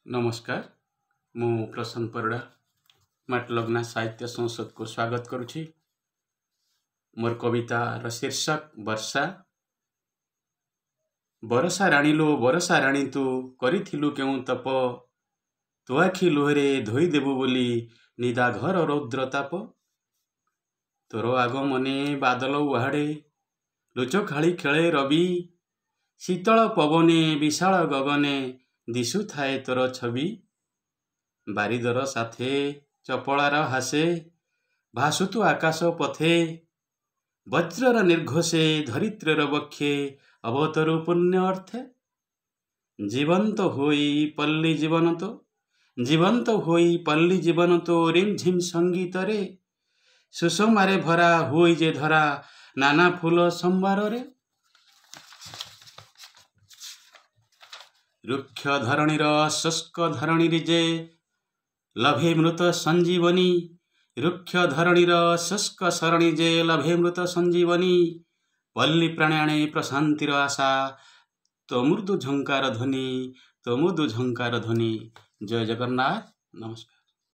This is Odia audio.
ନମସ୍କାର, ମୁଁ ପ୍ରଶାନ୍ତ ପରିଡ଼ା ମାଟଲଗ୍ନା ସାହିତ୍ୟ ସଂସଦକୁ ସ୍ୱାଗତ କରୁଛି। ମୋର କବିତାର ଶୀର୍ଷକ ବର୍ଷା। ବରଷା ରାଣୀଲୋ ବରଷା ରାଣୀ, ତୁ କରିଥିଲୁ କେଉଁ ତପ, ତୋ ଆଖି ଲୁହରେ ଧୋଇଦେବୁ ବୋଲି ନିଦାଘର ରୌଦ୍ର ତାପ। ତୋର ଆଗମନେ ବାଦଲ ଉହାଡ଼େ, ଲୁଚକାଳି ଖେଳେ ରବି, ଶୀତଳ ପବନେ ବିଶାଳ ଗଗନେ ଦିଶୁଥାଏ ତୋର ଛବି। ବାରିଦର ସାଥେ ଚପଳାର ହାସେ ଭାସୁତୁ ଆକାଶ ପଥେ, ବଜ୍ରର ନିର୍ଘୋଷେ ଧରିତ୍ରୀର ବକ୍ଷେ ଅବତରୁ ପୁଣ୍ୟ ଅର୍ଥେ। ଜୀବନ୍ତ ହୋଇ ପଲ୍ଲୀ ଜୀବନ ତୋ, ଜୀବନ୍ତ ହୋଇ ପଲ୍ଲୀ ଜୀବନ ତୋ ରିମଝିମ୍ ସଙ୍ଗୀତରେ, ସୁଷମାରେ ଭରା ହୋଇ ଯେ ଧରା ନାନା ଫୁଲ ସମ୍ଭାରରେ। ରୁକ୍ଷ ଧରଣୀର ଶୁଷ୍କ ଧରଣୀରେ ଯେ ଲଭେ ମୃତ ସଞ୍ଜୀବନୀ, ରୁକ୍ଷ ଧରଣୀର ଶୁଷ୍କ ସରଣୀ ଯେ ଲଭେ ମୃତ ସଞ୍ଜୀବନୀ, ପଲ୍ଲୀ ପ୍ରାଣେ ଆଣେ ପ୍ରଶାନ୍ତିର ଆଶା ତୋ ମୃଦୁ ଝଙ୍କାର ଧ୍ୱନି, ତୋ ମୃଦୁ ଝଙ୍କାର ଧ୍ୱନି। ଜୟ ଜଗନ୍ନାଥ, ନମସ୍କାର।